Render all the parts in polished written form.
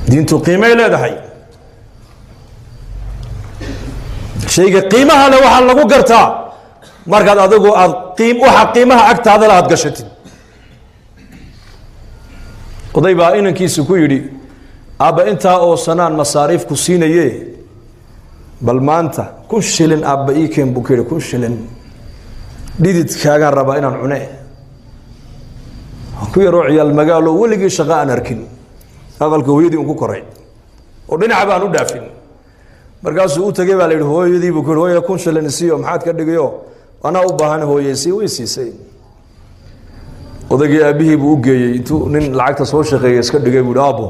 Diintu qiimay leedahay. Shayga qiimaha le waxaa lagu gartaa markaad adigu aad qiim waxa qiimaha agtaadala aada gashatid. Oday baa inankiisu ku yidhi, aabba, intaa oo sanaan masaariif ku siinaye, bal maanta 1000 shilin aabba ii keen, buu ku yidhi. 1000 shilin dhididkaagaan rabaa inaan cune. Ku yaroo ciyaal magaalo, weligii shaqo aan arkin, aqalka hooyadii un ku koray oo dhinaca baan u dhaafin. Markaasuu u tegey, baa la yidhi, hooyadii buu ku yidhi, hooya, 1000 shilin isiiyo, maxaad ka dhigayo, anaa u baahan hooyeysi. Way siisay. Odaygii aabbihii buu u geeyey. Intuu nin lacagta soo shaqeeyay iska dhigay buu yihi, aabbo,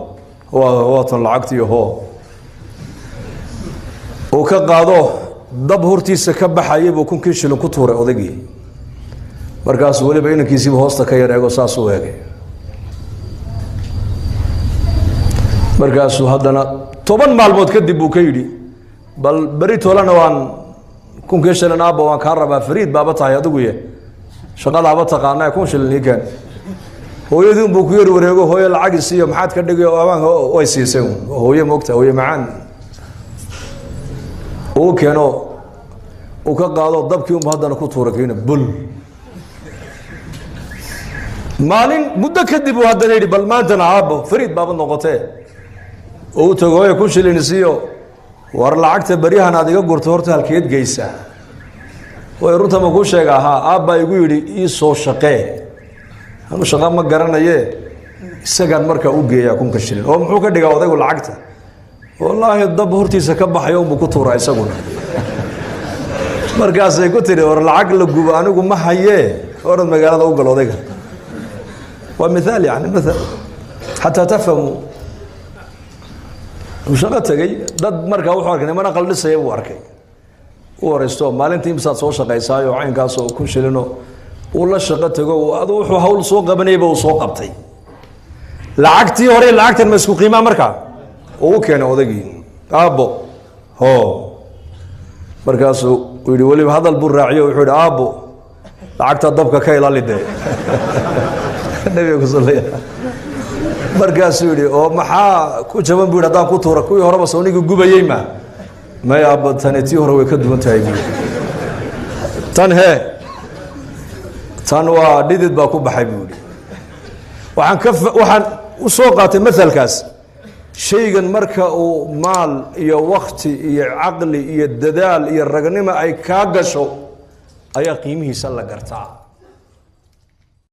waatan lacagtii, hoo. Uu ka qaado, dab hortiisa ka baxayay buu 1000kii shilin ku tuuray odaygii. Markaasuu weliba inankiisiiba hoosta ka yar eego, saasuu eegay. Markaasuu haddana 10 maalmood kadib buu ka yidhi, bal beri toolana waan 1000kii shilin, aabba, waan kaa rabaa, fariid baaba tahay adigu ye, shaqadaaba taqaana, 1000 shilin ii keen. Hooyadii unbuu ku yar wareego, hooyo, lacag isiiyo, maxaad ka dhigay amaanka. Way siisay. Hooye moogta, hooye macaan. Uu keeno, uu ka qaado, dabkii unbu haddana ku tuura kiina bul. Maalin muddo kadib uu haddana yidhi, bal maantana aabbo, fariid baaba noqotee. Oo u tago, hooya, 1000 shilin isiiyo. War lacagta beryahan aad iga gurto horta halkeed geysaa? Way runta ma kuu sheega? Haa, aabbaa igu yidhi ii soo shaqee, anu shaqa ma garanaye, isagaan markaa u geeyaa 1000ka shilin. Oo muxuu ka dhigaa odaygu lacagta? Wallaahi dab hortiisa ka baxayo unbuu ku tuuraa isaguna. Markaasay ku tidhi, war lacag la gubo anigu ma hayee, orad magaalada u gal odayga. Waa mithaal, yani mathal xataa tafhamu. Uu shaqo tegey dad, markaa wuxuu arkay niman aqal dhisaya buu arkay. U horeysto, maalintii imsaad soo shaqaysaayo? Caynkaas oo 1000 shilino. Uu la shaqo tego, adu wuxuu hawl soo qabanayba uu soo qabtay. Lacagtii hore lacagtan ma isku qiimaa? Markaa uu u keenay odaygii, aabbo, ho. Markaasuu uu yihi, weliba hadal buu raaciyo, wuxuu yihi, aabbo, lacagta dabka ka ilaali dee, nabiga ku sallaya. Markaasuu yihi, oo maxaa ku jaban, bu yidhi, haddaan ku tuura? Kuwii horeba sownigii gubayey ma may aabba, tani tii hore way ka duwan tahay, bu tan hee, tan waa dhidid baa ku baxay, buu yihi. Waxaan ka waxaan u soo qaatay mahalkaas, shaygan marka uu maal iyo wakti iyo caqli iyo dadaal iyo ragnimo ay kaa gasho ayaa qiimihiisa la gartaa.